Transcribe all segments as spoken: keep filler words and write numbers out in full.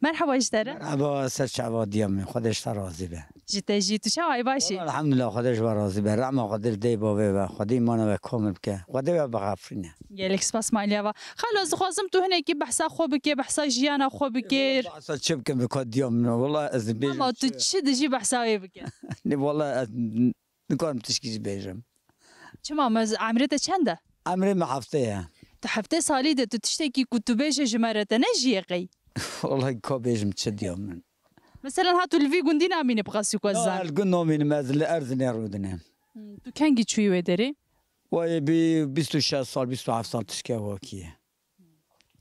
Merhaba ji te re. Merhaba, ser çava diya min. Xwedê ji te razî be. Ji te jî. Tu çawa yî, baş î? Elhamdulillah, Xwedê ji we razî be. Rehma Xwedê li dê bavê ve. Xwedê îmana we komil bike. Xwedê we bixefrîne. Gelek spas Maliyeva. Xalo, ez dixwazim tu hinekî behsa xwe bike, behsa jiyana xwe bike. Behsa çi bikim, bi ka diya min? Wala ez dibêjim. Ama tu çi dijî behsa wê bike? Ne, wala ez nikarim tişkî jî bêjim. Çima, me, emrê te çend e? Emrê me heftê ye. Tu heftê salî de tu tiştekî ku tu bêje ji me re te nejiye qey? Wallahî ka bêjim çi diya min. Mesela ha tu li vî gundî namînî bi qasî ku ez zanim. Na, li gund namînim, ez li Erzinê rûdine. Hmm, tu kengî çûyî wê derê? Wayê bi bîst û şeş sal, bîst û heft sal tişke wakî ye.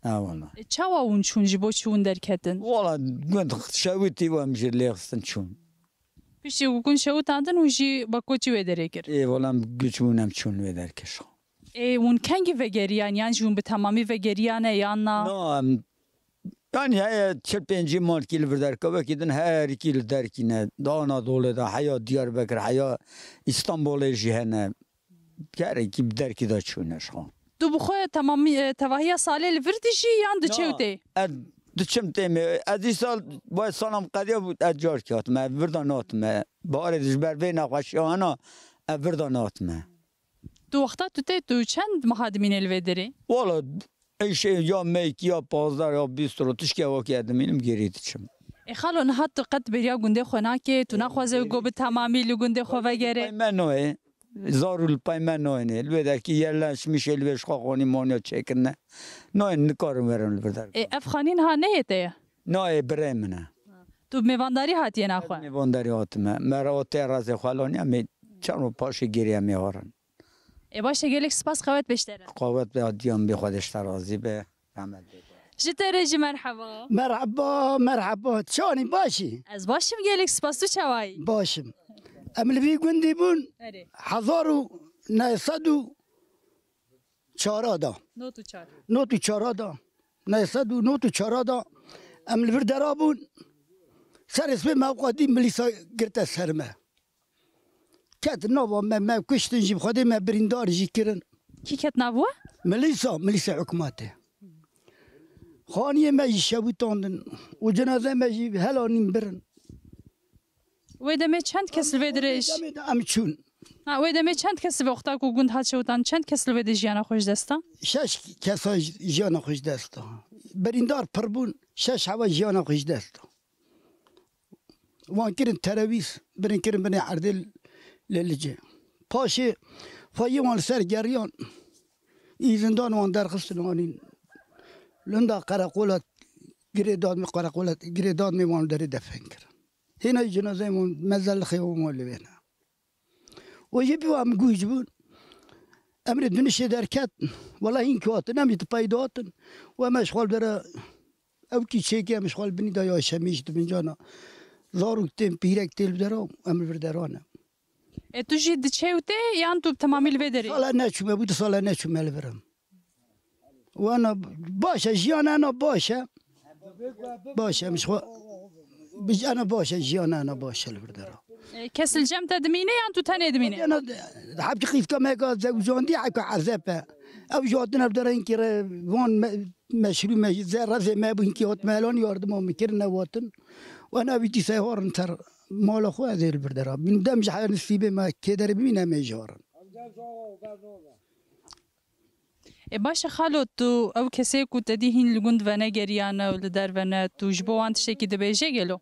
Ha, wala. E, çawa hûn çûn, ji bo çi hûn derketin? Wala, gund şewitî û em jî lê xistin çûn. Piştî ku hûn şewitandin û jî bakoçî wê derê kir? Ê, wala, em guç bûn, em çûn wê derkir. Ê, hûn kengî vegeriyan, yan jî hûn bi temamî vegeriyan e, yan na? Na, em, yanî heye çil pêncî malkî li vir derke, wekî din herikî li derkî ne. Di Anadolê de heya Diyarbekir, heya Îstanbulê jî hene. Gerekî bi derkî de çûne ji xwe. Tu bi xwe temamî, e, tevahiya salê li vir dijî yan diçe û tê? Na, ez diçim tê me. Ez îsal, vay salam qediya bû, ez carkî hatime, ez vir de natime. Baharê ji ber vê nexweşiya hena, ez vir de natime. Tu wexta tu tê, tu çend meha dimînê li vê derê? Wala, ey şey ya meyk ya pazdeh ya bîst ro tişkî wekî ez dimînim gêrî diçim. Ê xalo, niha tu qet bêriya gundê xwe nakê, tu naxwaze ku bi temamî li gundê xwe vegere? Pey me nayê. Zar û li pey me nayêne. Li wê derkî yerleşmişê li wê ji xwe xanî moniya çêkirine. Nayên, nikarin werin li vir derkî. Ê, ev xanî niha neyê te ye? Nayê, birê min e. Tu mêvandarî hatiye naxwe? Mêvandarî hatime. Me re o tê rezê xwe laniya, me çend roj paşê geriye me harin. Ê, baş e, gelek spas, qewet be ji te re. Qewet be, diyan bê, Xwedê ji te razî be. Rahmet be. Ji te re jî merheba. Merheba, merheba. Çawanî, baş î? Ez baş im, gelek spas, tu çawa yî? Baş im. Em li vî gundî bûn. Erê. Hezar û neh sed û çara da. Not û çar. Not û çara da. Neh sed û not û çara da. Em li vir dera bûn. Serê sibê me ewqatî milîsa girte ser me. Ket nava me, me kuştin jî, bi Xwedê me birîndar jî kirin. Kî ket nav we? Milîsa, milîsa hikûmetê. Xaniyê me jî şewitandin û cenaze me jî helanîn birin. Wê demê çend kes li vê dirê Wê demê de em çûn. Ha, wê demê çend kes li vê wexta ku gund hat şewitandin, çend kes li vê de jiyana xwe ji dest da? Şeş kesa jiyana xwe ji dest da. Birîndar pir bûn, şeş heva jiyana xwe ji dest da. Wan kirin terewîst, birin kirin binê erdê li Licê. Paşê xweyê wan li ser geriyan, îzindan wan derxistin anîn. Linda qereqola girê dadmê, qereqola girê dadmê wan li derê defen kirin. Hêna jî cenazeyê wan mezelixê wan li wê ne. Û jî bi wan gûj bûn. Em rê dunişê derket. Wela hîn ki hatin, em jî di pey de hatin. Û em ji xwe li dera ew kî çêkê em ji xwe li binî de ya şemî ji di vincana. Zarok tên, pîrek tê li dera, em li vir dera ne. E, tu jî diçe û tê yan tu bi temamî li vê derê? Sala neçûme bû, du sala neçûme li vir im. Wana baş e, jiyan ena baş e. Baş e, em ji xwe, bi-, ena baş e, jiyan ena baş e li vir dera. E, kes li cem te dimîne yan tu tenê dimîne? Ena, hepçi qîfka me ka zewcandî, heka ezep e. Ew jî hatin ev dera hinkî re van me-, meşrû me, ze-, rezê me bû, hinkî hat melan yardima min kirin, ew hatin. Wana wî dîsa harin ser mala xwe, ez ê li vir dera. Min dem ji her nisîbê me kêderê bimîne, me jî harin. E, baş e xalo, tu ew kesê ku te dî hîn li gund venegeriyane û li derve ne, tu ji bo wan tiştekî dibêje gelo?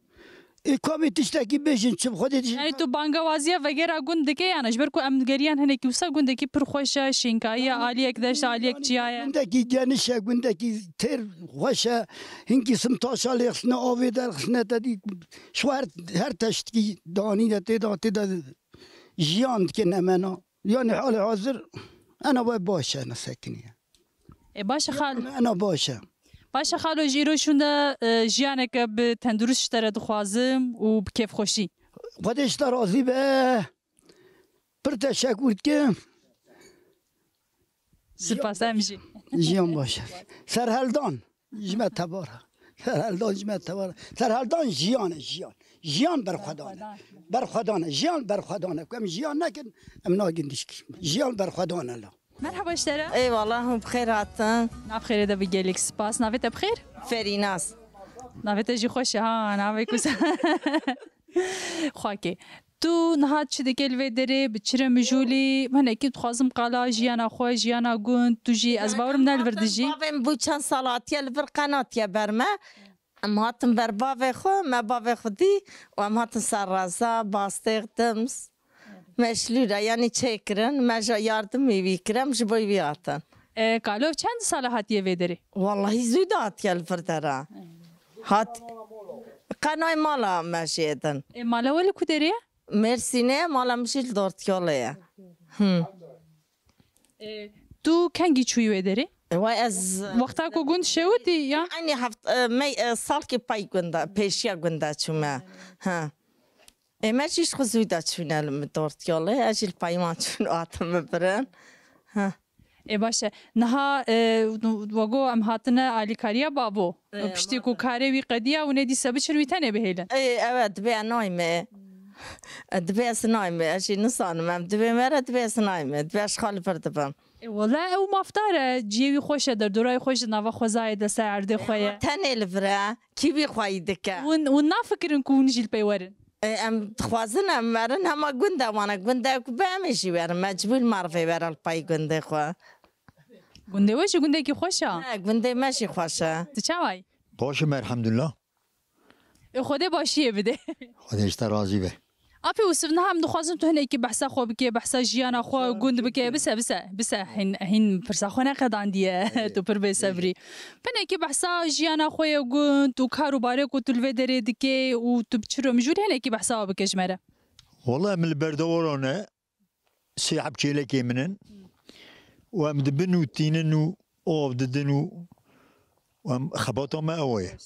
Ê, ka bê tiştekî bêjin, çi bi Xwedê dişin. Yani tu bangewaziya vegera gund dike, yani ji ber ku em digeriyan hinekî wisa gundekî pir xweş e, şînkayiya aliyek deşt, aliyek çiya ye. Gundekî geniş e, gundekî têr xweş e. Hinkî simtaşa lêxisine, avê derxisine, te dî ji xwe her, her teştkî danî de tê de, tê de jiyan dike nemena. Yani halê hazir ena we baş e, ena sekiniye. E, baş e xal- Ena baş e. Baş e xalo, ji îro şûnde, e, jiyaneke bi tendurist ji te re dixwazim û bi kêfxweşî. Xwedê ji te razî be. Pir teşekkür dikim. Spas, em jî. Jiyan baş e. Serheldan. Ji me tebara. Serheldan ji me tebara. Serheldan jiyan e, jiyan. Jiyan berxwedan e. Berxwedan e. Jiyan berxwedan e. Ku em jiyan nekin, em nagin dişkî. Jiyan berxwedan e la. Merhaba ji te re. Eyvallah, hûn bi xêr hatin. Nav xêrê de bi gelek spas. Navê te bi xêr? Ferînaz. Navê te jî xweş e ha, navê ku se-, Xwakê. Tu niha çi dikê li vê derê, bi çi re mijûlî? Hinekî dixwazim qala jiyana xwe, jiyana gund, tu jî ez bawerim ne li vir dijî. Bavê min bû çend sal hatiye li vir qenatiye ber me. Em hatin ber bavê xwe, me bavê xwe dî û em hatin ser reza, bastêx, dims. Me ji lû re, yanî çêkirin, me ji yardimî wî kir, em ji bo wî hatin. E, Kalo, çend sala hatiye vê derê? Wallahî zû de hatiye li vir dera. Hat, qenay mala me jê din. E, mala we li ku derê ye? Mêrsînê ye, mala min jî li Dortiyolê ye. Hı. E, tu kengî çûyî wê derê? E, wa ez Wexta ku gund şewitî ya? Eynî heft-, e, me, e, salkî pey gunda, pêşiya gunda çûme. Ha. E, me jî ji xwe zû de çûne li min Dortiyolê. Ez jî li peyman çûn hatim min birin. Ha. E, baş e. Niha, e, we got em hatine alîkariya bavo. E, Piştî ku karê wî qediya û nedîse biçin wî tenê bihêlin. E, ew e, divê nayme. E, divê ez nayme. Ez jî nizanim. Em divê me re divê ez nayme. Divê ez xwe li vir dibim. E, wele ew mafdar e. Ciyê wî xweş e. Derdora wî xweş e. Nava xwezayê de ser erdê xwe ye. Tenê li vir e. Kî wî xweyî dike? Hûn, hûn nafikirin ku hûn jî li pey werin? E, em dixwazin em werin hema gund e wana. Gund e ku be em ê jî werin. Mecbûr me re vê were li pey gundê xwe. Gundê we jî gundekî xweş e. He, gundê me jî xweş e. Tu çawa yî? Baş im, elhamdulillah. Ê Xwedê başiyê bide. Xwedê ji te razî be. Apê Ûsiv, niha em dixwazin tu hinekî behsa xwe bike, behsa jiyana xwe, gund bike. Bise, bise, bise. Hîn, hîn pirsa xwe neqedandiye. Tu pir bêsebrî. Hinekî behsa jiyana xwe ye gund û kar û barê ku tu li vê derê dikê û tu bi çi re mijûl hinekî behsa we bike ji me re. Wala em li berdewara ne. Sê heb çêlekê min in. Û em dibin û tînin û av didin û, û em xebata me ew e.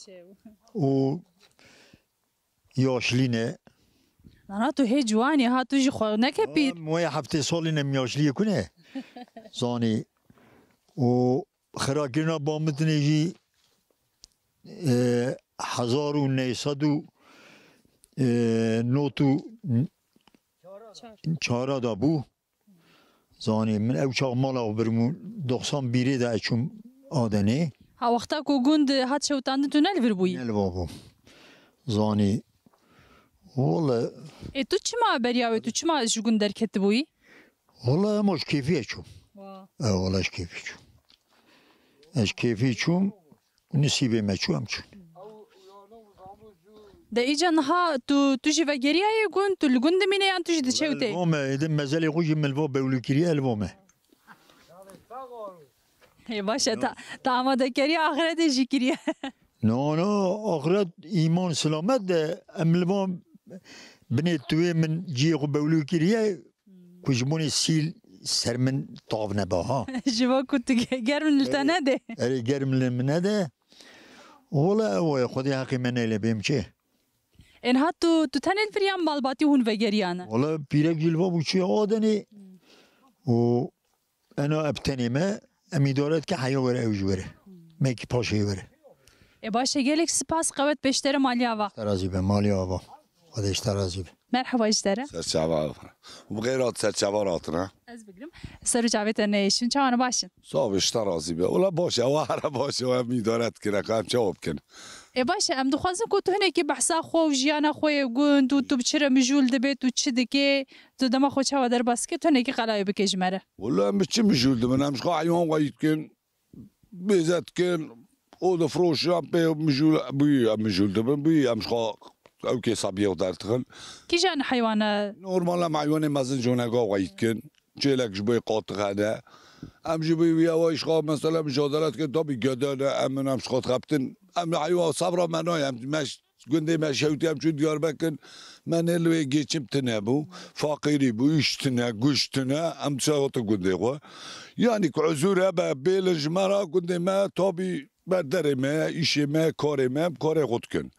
Û yaşlî ne. Nana tu hê ciwanî ha, tu jî xwe neke pîr. Em wê heftê salî ne, em yaşliyê ku ne. Zanî. Û xirakirina Bamintinê jî, e, hezar û neh sed û, e, nod û çar de bû. Zanî, min ew çax mala xwe birim û doxsan bîrê de ez çûm Adenê. Ha, wexta ku gund hat şewitandin tu ne li vir bûyî? Ne li va bûm. Zanî, wele Ê tu çima beriya wê, tu çima ji gund derketibûyî? Wele hema ji kêfiyê çûm. Wa. E, wele ji kêfî çûm. Ez ji kêfî çûm, nisîbê me çû, em çûn. De îca niha tu, tu jî vegeriyayê gund, tu li gund dimîne yan tu jî diçe û tê? Li va me, êdî mezelê xwe jî min li va bewlî kiriye, li va me. Hê, baş e, ta, ta amadekariya axiretê jî kiriye. No, no, axiret, îman, silamet de em li va binê tuwê min cihê xwe bewlî kiriye. Ku ji bo nê sîl ser min tav neba, ha. Ji bo ku tu ge-, germ li te nede. Erê, germ li min nede. Wala ew e, Xwedê heqê me neyle bêm çi? Ê niha tu, tu tenê li vir yan malbatî hûn vegeriyane? Wala pîrek jî li va bû çûye Adenê. Û ena eb tenê me, em îdare dike heya were ew ji were. Me kî paşê were. Ê baş e, gelek spas, qewet pêştere maliya va. Te razî be, maliya va. Xwedê ji te razî be. Merhaba ji te re. Serçava. Bi xêr hat, serçava hatine. Ez bigirim. Ser û çavê te neyêşin. Çawan baş in? Sağ ol, ji te razî be. Wala baş e, ewa here baş e, em îdare dikine, em çawa bikin? Ê baş e, em dixwazin ku tu hinekî behsa xwe û jiyana xwe yê gund û tu bi çi re mijûl dibê, tu çi dikê, tu dema xwe çawa derbas dikê, tu hinekî qelayê bike ji me re. Wala em bi çi mijûl dibin? Em ji xwe heywan xweyî dikin. Bêze dikin, o difroşin, em pê mijûl bûyî, em mijûl dibin, bûyî em ji xwe ew kêsa biyê xwe derdixin. Kîjan heywan e? Normal em heywanê mezin jone gav xweyî dikin. Çêlek ji bo yê qatix hene. Em ji bo wî ewa ji xwe mesela mijadele dikin, tabî gede ne, em in em ji xwe dixebtin. Em heywan sebra me nayê, em me Gundê me şewtî em çû Diyarbekir, me nê li wê geçim tune bû, faqîrî bû, îş tune, guş tune, em dişa hatin gundê xwe. Yanî ku huzûr hebe bêlin ji me re, gundê me tabî ber derê me ye, îşê me ye, karê me ye, em karê xwe dikin.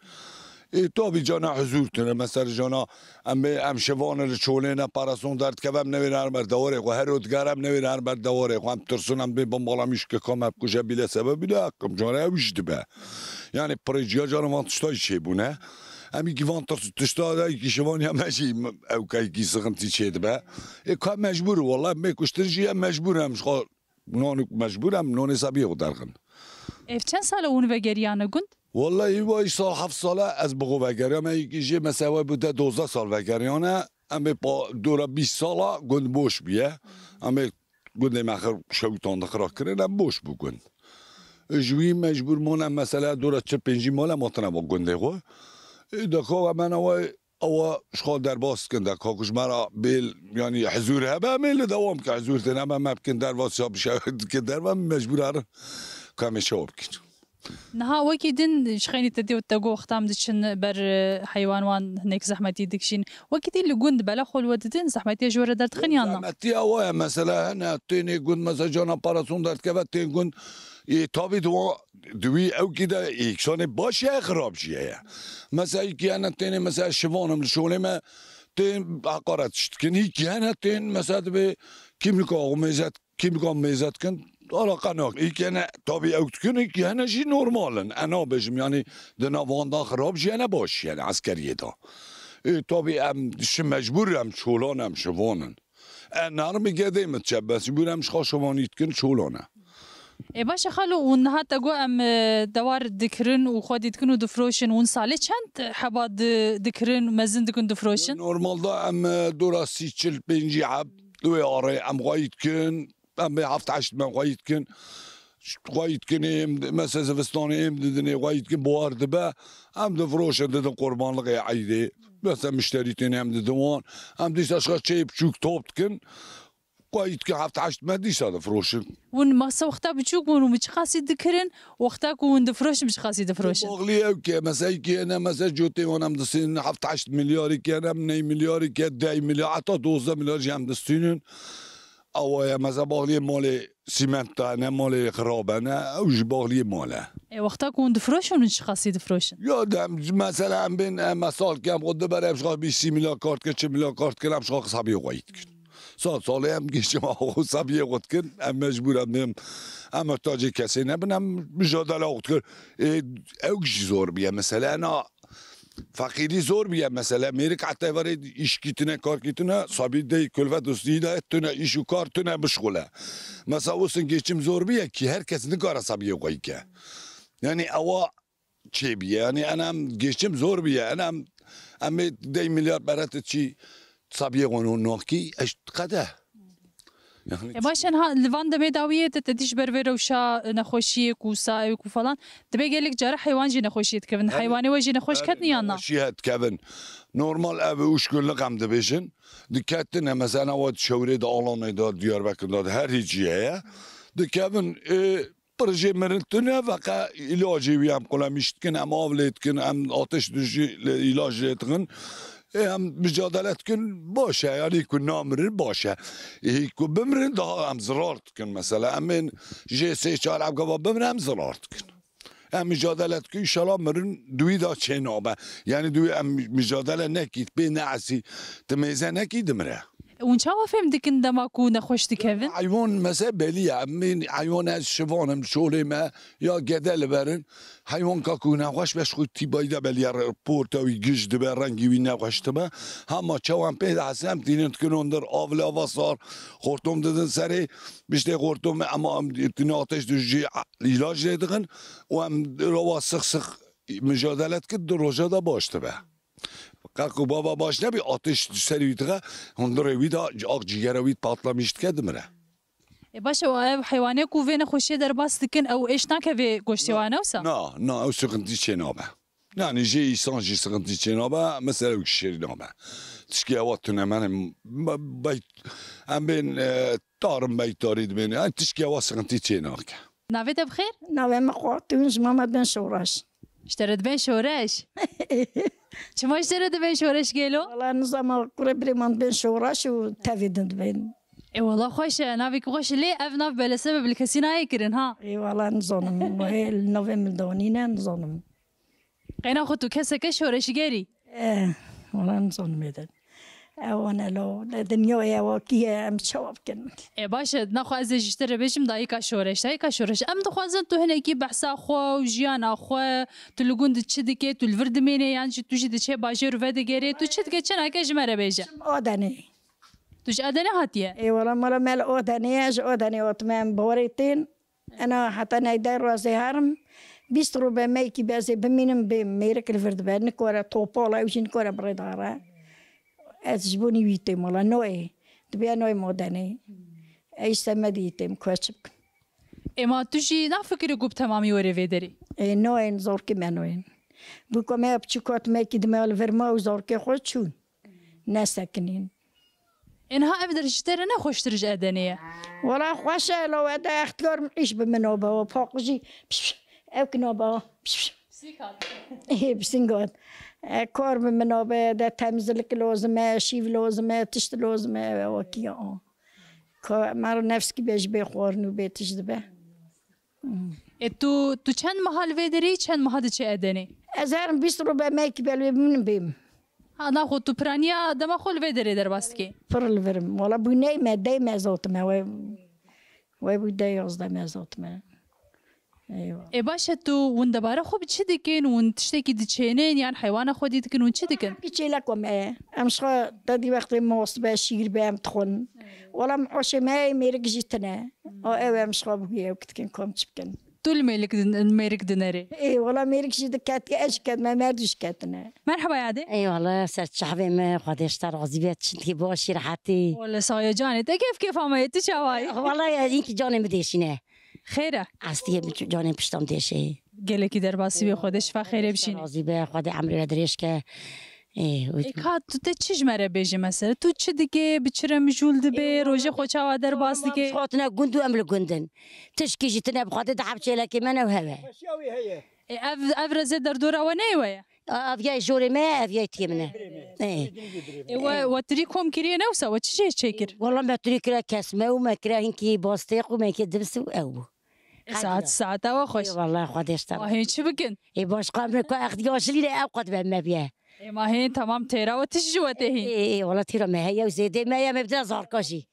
Ê tabî cana huzûr tune, mesela cana em ê, em şivan li çolê ne, parason derdikeve, em newêne herin ber dewarê xwe, her rojgare em newêne herin ber dewarê xwe, em tirsin, em bê bimbalamî şikeka me bikuje bîle sebebî ne heqim, cana ew jî dibe. Yanî pirêciya caran van tişta jî çêbûne. Em îkî van tirs-, tişta de îkî şivan ya me jî ew kayîkî sixintî çêdibe. Ê ka mecbûr, wela me kuştir jî em mecbûr em ji xwe non mecbûr em nonê sebiyê xwe derxin. Ev çend sal e hûn vegeriyane gund? Wallahî, vay sal heft sal e ez bi xwe vegeriyame, yekî jê mesela wê bûte dozdeh sal vegeriyane. Em ê pa dora bîst sala gund boş bûye. Em ê gundê me xir şewitandin, xira kirin, em boş bû gund. Ji wî mecbûr mane, mesela dora çil pêncî mal em hatine bo gundê xwe. Ê, deka we me ne we, ewa ji xwe derbas dikin, deka ku ji me re bêl, yanî hizûr hebe, em ê li dewam ke hizûr têne hebe, me bikin derbas, ya bi şewit dikin derve, em mecbûr herin ku em ê şewa bikin. Niha wekî din ji xeynî te dê û te got wexta em diçin ber, e, heywan wan hinek zehmetî dikişîn. Wekî din li gund bela xwe li we didin, zehmetiya ji we re derdixin yan na? Zehmetiya wa ye, mesela hene tênê gund, mesela cana parason derdikeve tên gund, ê, tabî di wa, di wî ewkî de yeksanê baş ye, xirab jî heye. Mesela yekî hene tênê, mesela şivan im li şolê me tên heqaret dikin, yekî hene tên, mesela dibê kîmlika xwe mêze Kîmkan mêze dikin, alaqa nakin. Îkene tabî ew dikin, îkene jî normal in. E, nabêjim, yanî di nav wan da xirab jî hene, baş jî hene eskeriyê da. Ê, tabî em şi mecbûr em çolan em şivan in. E, nermî gedê min çe, mecbûr em ji xwe şivanî dikin, çolan e. Ê, baş e xalo, û niha te got em, e, dewar dikirin û xwedî dikin û difiroşin. Hûn salê çend heba di-, dikirin, mezin dikin, difiroşin? Normalda em, e, dora sî, çil, pêncî heb, wê arê em xwedî dikin. Em bê heft heşt me xweyî dikin. Xweyî dikin êm, mesela zivistanê êm didinê, xweyî dikin, buhar dibe. Em difiroşin, didin qurbanliqê eydê. Mesela mişterî têne em didin wan. Em dîsa ji xwe çêyê biçûk top dikin. Xweyî dikin heft heşt me dîsa difiroşin. Hûn masa wexta biçûk bûn û min çiqasî dikirin, wexta ku hûn difiroşin, min çiqasî difiroşin? Baxlî ew ke, mesela kê ne, mesela cotê wan em disînin heft heşt milyarî ke ne, em ney milyarî ke, dey milyar, heta dozdeh milyar jî em distînin. Awa ye, mesela, baxliyê malê sîment da ne, malê xirab e ne, ew jî baxliyê mal e. E, wexta ku hûn difiroşin, hûn çi qasî difiroşin? Ya dem, mesela, em bên, em, me sal kem xwe dibere, em ji xwe bîst sî milyar kar dikin, çil milyar kar dikin, em ji xwe hesabiyê xwe yî dikin. Sal salê em gêşim xwe hesabiyê xwe dikin, em mecbûr em, em, em muhtacê kesê nebin, em mijadele xwe dikin. E, ew jî zor biye, mesela, ena Feqîrî zor bûye, mesela, mêrik heta verê îşkî tune, karkî tune, sabî dey kulfet û stî de tune îş û kar tune bişxule. Mesela, wisa geçim zor bûye ki her kes nikare sabiyê xwe ke. Yani ewa çê bûye. Yani enem geçim zor bûye. Enem em ê dey milyar beret çi sabiyê xwe nakî eşt qede. Yani E, baş e, niha li van demê dawiyê de te dî ji ber vê rewşa nexweşiyê ku saewê ku falan, dibê gelek cara heywan jî nexweşiyê dikevin. Heywanê we jî nexweş ketin yan na? Nexweşiyê dikevin. Normal ev û şkullik em dibêjin. Diketine mesela we şewrê de, Alanê de, Diyarbekir de, her hîcî heye. Dikevin, e, Pir jê mirin tune, feqe îlacê wî em qulemîş dikin, em av lê dikin, em ateş dijî lê îlac lê dikin. Ê, em micadele dikin, baş e, yanî ku namirin baş e. Ê, ku bimirin daha em zirar dikin mesela. Em ên jê sê çar ev gava bimirin em zirar dikin. Em micadele dikin, înşallah mirin di wî de çê nabe. Yanî di wî em micadele nekî, pê neesî, ti mêze nekî dimire. Hûn çawa fêm dikin dema ku nexweş dikevin? Heywan mesela belî ye. Em ê heywan ez şivan im, şolê me ya gede li ber in. Heywan ka ku nexweş be, ji xwe tîbayî de belî ye, porta wî giş dibe, rengî wî nexweş dibe. Hema çawa em pê dihesîn, em tînin dikin hundir, av li ava sar, xortom didin serê. Piştê xortomê em, em tînin ateş dijî îlac lê dixin û em li ava six six micadele dikin, du roja de baş dibe. Qe ku bava baş nebî, ateş serî wî dixe, hundirê wî de ax cîgera wî patlamîş dike, dimire. E, baş e, ev heywanê ku vê nexweşiyê derbas dikin, ew êş nake vê goştê wan, ne wisa? Na, na, ew sıkıntı çê nabe. Yani jê îsan jî sıkıntı çê nabe, mesela ew şêrî nabe. Tişkê ewa tune me, em bên, e, tarin beytarî dibên. Yani tişkê ewa sıkıntı çê nake. Navê te bi xêr? Navê min Xatûn, ji mama ben şoreş. Ji te re dibên şoreş? Çima ji te re dibên şoreş gelo? Wala nizama kurê birê man dibên şoreş û tevî din dibên. Ê wala xweş e, navê ku xweş e, lê ev nav belesebe bi li kesî nayê kirin ha. Ê wala nizanim, hê li navê min danîne nizanim. Qeyna xwe tu keseke şoreşgerî? Eh, wala nizanim êdin. Ewan elo, dinyayê ewa kî ye, em çawa bikin? E, baş e, naxwe ez ê ji te re bêjim dayika şoreş, dayika şoreş. Em dixwazin tu hinekî behsa xwe û jiyana xwe, tu li gund çi dikê, tu li vir dimênê yan jî tu jî diçê bajêr û vedigerê, tu çi dikê, çi nake ji me re bêje. Adenê. Tu ji Adenê hatiye? Ê wala mala me li Adenê ye, ji Adenê hatime em bawerê tên. Ena heta ney deh roz ê herim. Bîst rû be meyekî be ez ê bimînim bêm, mêrik li vir dibe, nikore topal e, ew jî nikore birê dare. Ez ji bo nî wî têm wala noyê. Dibe noyê modenê. Ey işte me dî têm ku ez çi bikim. Ê ma tu jî nafikirî ku bi temamî were vê derê? Ê noyên zorkî me noyên. Bû ku me piçûk hat meyekî dime li vir ma û zorkê xwe çûn. Nesekinîn. Ê niha ev der ji te re ne xweştir ji Edenê ye? Wala xweş e, lo we de extiyar min îş bi min o be, o paqijî piş, piş, ew kin o be, piş, piş. Ê, pisîngat. E, kar bi min o be, de temizlik lozim e, şîv lozim e, tişt lozim e, wekî o. Ka me re nefskî be ji bê xwarin û bê tişt dibe. Ê tu, tu çend meha li vê derê yî, çend meha diçe Edenê? Ez herim bîst rû be meyekî be li wê min bêm. Ha, naxwe tu piraniya dema xwe li vê derê derbas dikê? Pir li vir im. Wala bû ney me, dey me zotime. We, we bû dey yazdeh me zotime. Eywa. Ê baş e, tu hûn debara xwe bi çi dikin? Hûn tiştekî diçênin yan heywana xwe dî dikin? Hûn çi dikin? Hemkî çêleko me ye. Em ji xwe te dî wextê most be, şîr be, em dixwin. Wala em oşê me ye, mêrik jî tine. O ew em ji xwe bigî ew dikin, kom çi bikin. Tu li mêlik din-, mêrik dinerê? Ê, wala mêrik jî diketiye, ez jî ketime, merdû jî ketine. Merheba yadê. Eyvallah, ser çavê me, Xwedê ji te razî be, çi dikî başî, rehetî. Wala saye canê te, kêf kêfa me ye, tu çawa yî? Wala ya, înkî canê min dêşîne. Xêr e? Astiyê min canê pişta min dêşê. Gelekî derbasî be, Xwedê şifa xêrê bişîne. Razî be, Xwedê emrê we dirêj ke. Ê, ê, ka tu te çi ji me re bêjî mesela? Tu çi dikê, bi çi re mijûl dibê, rojê xwe çawa derbas dikê? Xwe tine gund û em li gund in. Tişkî jî tine bi xwe de diheb çêlekê me ne hewe. Ê, ev, ev rezê derdora we neyê we ye? A, ev yay jorê me, ev yay tiyê min e. Ê. Ê, we, we tirî kom kiriye ne wisa, we çi jê çêkir? Wala me tirî kira kes me û me kira hinkî bastêq û me hinkî divis û ew bû. Saet, saeta we xweş. Ê, wala Xwedê ji te. Ma hê çi bikin? Ê, başqa min ku extiyaşlî ne ew qet be me biye. Ê, ma hê tamam têra we tişt ji we tê hîn. Ê, ê, wala tîra me heye û zêdê me ye, me bidira zarka jî.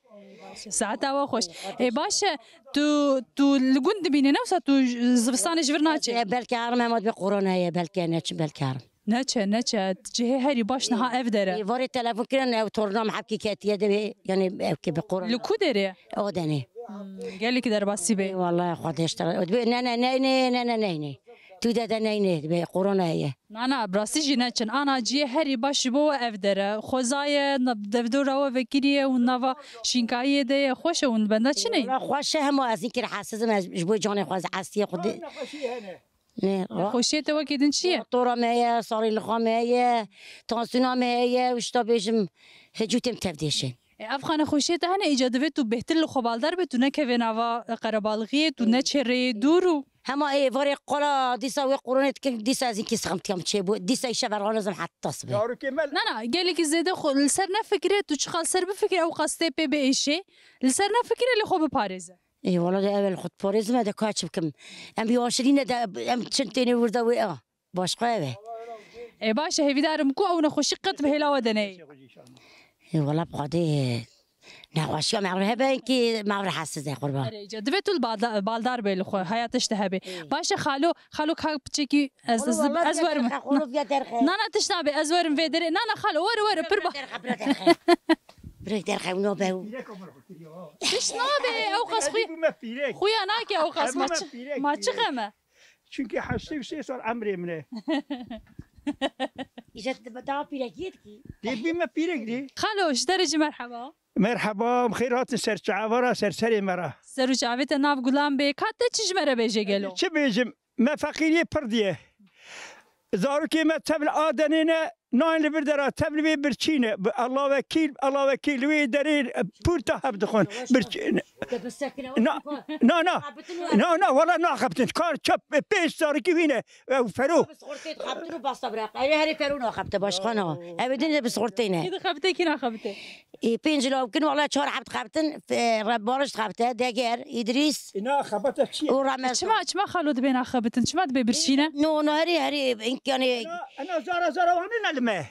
Saeta we xweş. Ê, baş e, tu, tu li gund dimînî ne wisa tu j-, zivistanê ji vir naçê? Ê, belkî herim hema dibe korona ye, belkî neçim, belkî herim. Neçe, neçe, cihê herî baş niha ev der e. Ê, varê telefon kirin, ew torna min hebkî ketiye de, yanî ew kê bi korona. Li ku derê? Odenê. Hmm, gelekî derbasî be. Ê, wala Xwedê ji te re. Dibe, ne, ne, ne, ne, ne, ne, ne, ne. Tu de de ne, ne, dibe, korona ye. Na, na, bi rastî jî neçin. Ana cihê herî baş ji bo we ev der e. Xweza ye, na-, devdora we vekirî ye û nava şînkayiyê de ye. Xweş e hûn li benda çi ne? Wala xweş e, hema ez hinkî rehetsizim, ez ji bo canê xwe, ez hestiyê xwe de. Ne, ra- Nexweşiyê te wekî din çi ye? Tora me heye, sarîlixa me heye, tansiyona me heye, û ji te bêjim, hecûtê min tev dêşin. E, ev xwe nexweşiyê te hene, îca divê tu bêhtir li xwe baldar be, tu nekevê nava qerebalixiyê, tu neçê rêyê dûr û Hema ê varê qala dîsa wê qoronê dikin, dîsa ez îkî siximtiya min çêbû, dîsa îşe verxanezim heta sibê. Zarokê me Na, na, gelekî zêde xwe li ser nefikire, tu çiqas ser bifikire, ew qas tê pê biêşê. Li ser nefikire, lê xwe biparêze. Ê, wala de ew li xwe diparêzim, de ka çi bikim? Em bi aşirîne de, em çin têne wir de wê a. Başqa ev e. Ê, baş e, hêvîdar im ku ew nexweşî qet bi hêla we de neyê. Ê, wala bi Xwedê nexweşiya me re hebe ki me re hesiz e, qurban. Erê, ca, divê tu li balda-, baldar bê li xwe, heyata ji te hebê. Ê. Baş e, xalo, xalo ka piçekî ez, ez, ez werim. Xalo, wala viya derxe, xalo viya derxe. Na, na, tişt nabe, ez werim vê derê. Na, na, xalo, were, were, pir ba. Bira derxe, bira derxe. Bira derxe, û nabe û. Tişt nabe, ew qas xuya nake, ew qas ma çi, ma çi xem e. Çünkü heştê û sê sal emrê min e. Îje tu daha pîrekiyê dikî. Dê bî me pîrek dî. Xalo, ji te re jî merheba. Merheba, bi xêr hatin ser çava ra, ser serê me ra. Ser û çavê te nav gulan bê. Ka te çi ji me re bêje gelo? Çi bêjim? Me feqîriyê pir diye. Zarokê me tevl a denê ne, nayên li vir dera, tevl wê birçî ne. Bi Allah wekîl, Allah wekîl, wê derê, e, pûr te hev dixwin. Birçî ne. Na, na, na. Na, na, wala naxebitin. Kar çap, e, pênc zarokî wî ne. Ew fero. Bi sixurtê dixebitin û basta bira. Erê herê fero naxebite, başqa na. Ew ê din de bi sixurtê ne. Kî dixebite, kî naxebite? Ê, pênc law kin, wala çar heb dixebitin, e, re-, Barış dixebite, Deger, Îdrîs. Îna xebata çi ye? Û Ramazan. Çima, çima xalo dibê naxebitin? Çima dibê birçî ne? No, no, herî, herî, yanî. Ena, ena zara, zara wane ne li me.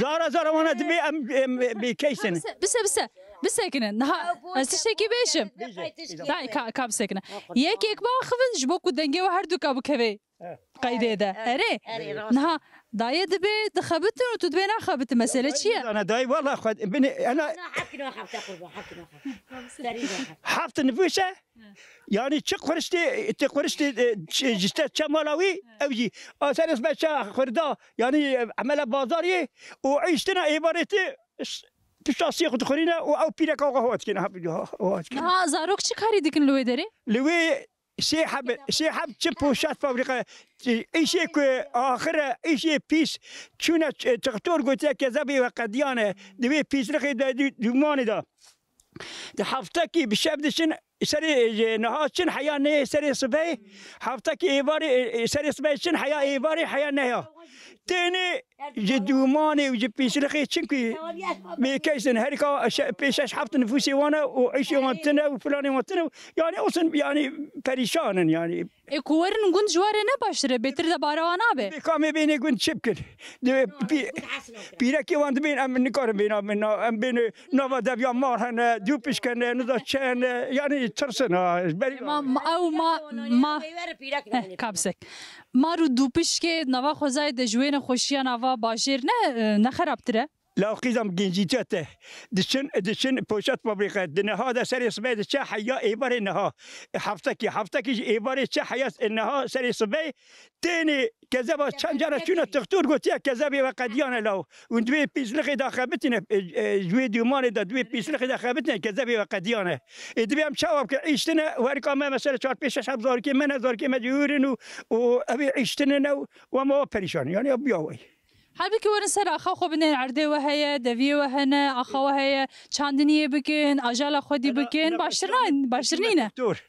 Zara, zara wane dibê em, em, bê keysin. Bise, bise, bise. Bisekinin. Niha, ez tiştekî bêjim. Bêje, bêje. Dayê, ka, ka bisekine. Yekek baxivin, ji bo ku dengê we her du ka bikeve. He. Qeydê de. Erê, erê. Erê, rast. Niha, Dayê dibê dixebitin û tu dibê naxebitin. Mesele çi ye? Dayê, dayê, wela xwe binê, ena Heft kilo xefte qurban, heft kilo xefte. Serî de xefte. Heft nifûs e. Yanî çi quriştê, ti quriştê, e, ç-, ji te çe mala wî, ew jî. A serê sibê çe xurda, yanî, e, emele bazarê û îştina êvarê ti, s-, pişta sî xwe dixurîne û ew pîreka xwe hot dikine, ha, ha, hot dikine. Niha zarok çi karî dikin li wê derê? Li wê sê heb, sê heb çi poşet fabrîka, îşê ku axir e, îşê pîs, çûne ç-, çixtor gotiye kezebê we qediyane, di wê pîslixê de, di dûmanê de. Di heftekî bi şev diçin, serê, e, niha çin heya neyê serê sibê, heftekî êvarê, e, e, serê sibê çin heya êvarê, heya neya. Tênê ji dûmanê û ji pîslixê çinkî bêkeş in, herika şe-, pê şeş heft nifûsê wan e û îşê wan tune û planê wan tune û, yani olsun, yani perîşan in yani. Ê ku werin gund ji we re ne baştir e, bêtir de bara wan nabe? Bê kamê bênê gund çi bikin? Di pî-, pîrekê wan dibên em nikarin bêna, em bêne nava deviya mar hene, dû pişk hene, niza çi hene, yani tirsin ha, ji berî. Ma, ma, ew ma, ma, Peywer pîrek heh, nayê. Kapsek. Mar û dûpişkê nava xwezayê de ji wê nexweşiya nava bajêr ne, e, ne xerabtir e? Lawqîzan bi gencîtiya te. Diçin, diçin poşet fabrîka. Di niha de serê sibê diçe heya êvarê niha. Heftekî, heftekî ji êvarê çe heya niha serê sibê. Tênê kezeba çend cara çûne tixtur gotiye kezebê we qediyane law. Hûn di wê pîslixê de xebitine, e, e, ji wê dûmanê de di wê pîslixê de xebitine kezebê we qediyane. Ê, dibê em çawa bikin? Îştine, werika me mesela çar pêş şeş heb zarokê me ne, zarokê me cihûrin û, û ew ê îştine ne û, û em awa perîşan in. Yani ya biya wey. Halbûkî werin ser axa xwe bidin, erdê we heye, deviyê we hene, axa we heye, çandiniyê bikin, ajala xwedî bikin, baştir nayne, baştir nîne. Doktor,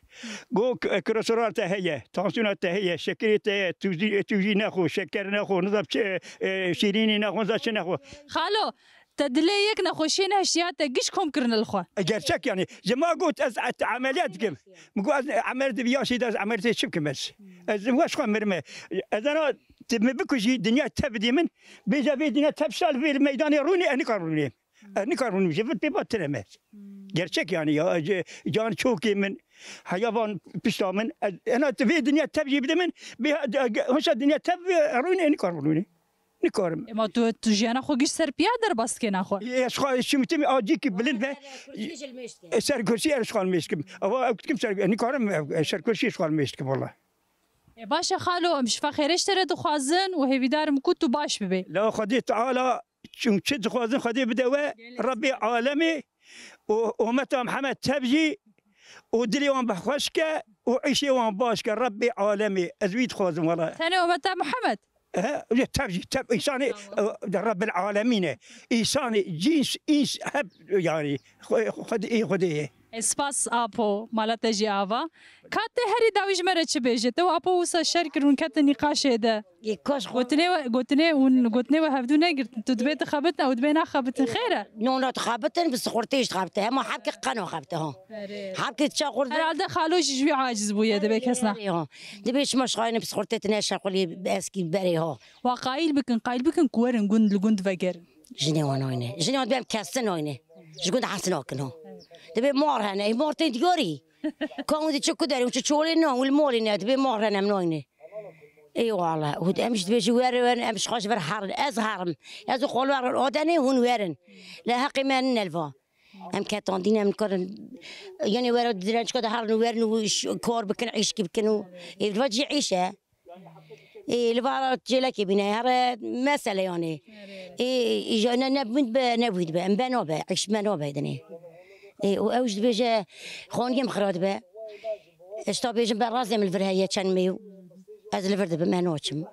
go k-, kolesterol te heye, tansiyona te heye, şekerê te heye, tu jî, tu jî nexwe, şeker nexwe, nizam çi, e, şîrînî nexwe, nizam çi nexwe. Xalo, te dilê yek nexweşiyê nehiştiya te giş kom kirine li xwe. E, gerçek yani. Ji ma got ez, ez emeliyat dikim. Min got ez emeliyat dikim, ya şî de ez emeliyatê çi bikim ez? Ez weş xwe mirime. Ez ana tu min bikujî, dinya tev bidî min. Bêje vê dinya tev şal vê li meydanê rûnê, ez nikarim rûnê. Ez nikarim rûnê. Ji vir pê va tire me. Gerçek yani ya, ce-, can çokê min, heya van pişta min. Ez, ena tu vê dinya tev jî bide min, bê, hoşa dinya tev rûnê, ez nikarim rûnê. Nikarim. Ema tu, tu jiyana xwe giş ser piya derbas dikê naxwe. Ez xwe şimitî min acîkî bilind be. Ser kursî jilmêş dike. E, ser kursî ez xwe mêş kim. Ava ew dikim ser, nikarim, e, ser kursî xwe mêş kim valla. E, baş e xalo, em şifa xêrê ji te re dixwazin û hêvîdar im ku tu baş bibê. La Xwedê Teala çi, çi dixwazin Xwedê bide we, Gelek. Rebbê alemê û ummeta Mihemed tev jî û dilê wan bi xweş ke û îşê wan baş ke Rebbê alemê. Ez wî dixwazim wela. Tenê ummeta Mihemed? He, tev jî, tev, însanê, Tamam. e, Rebbil Alemîn e. Însanê, cins, îns, hep, yani, xwe-, Xwedê, ê Xwedê ye. E, spas Apo, mala te jî ava. Ka te herî dawî ji me re çi bêje? Te û Apo wisa şer kir, hûn ketin nîqaşê de. Ê, kaş xwe- Gotinê we, gotinê hûn, gotinê we hevdû negirtin. Tu dibê dixebitin, ew dibê naxebitin. Xêr e? Nona dixebitin, bi sixurtê jî dixebitin. Hema hebke qeno xebite ha. Erê. Hebke çaxur de- Herhalde xalo jî ji wî aciz bûye, dibê kes na- Erê ha. Dibê şima şixayine bi sixurtê tine şequlî eskî berê ha. Wa qayîl bikin, qayîl bikin ku werin gund li gund vegerin. Jinê wan nayne. Jinê wan dibê em kesin nayne. Ji gund hes nakin ha. Dibê mar hene. Ê mar tên diyarî. Ka hûn dê çi ku derê, hûn çi çolê ne, hûn li malê ne, dibê mar hene em nayne. Ê wala. Hûn em ji dibê ji wer, wer, em ji xwe ji vir herin. Ez herim. Ez û xalo herin. Adenê hûn werin. Lê heqê me nine li va. Em ketandî ne, em nikarin, yanî were dirençka de herin û werin û iş, kar bikin, îşkî bikin û ê, li va cî îş e. Ê, li va cêlekê bîne, here mesele yanî. Ê, îja ne, ne bûn be, ne bûyî dibe, em be nabe, îş me nabe dinê. Ê, û ew jî dibêje, xaniyê min xira dibe. Ez ta bêjim be razê min li vir heye çend me û ez li vir dibim, me naçim.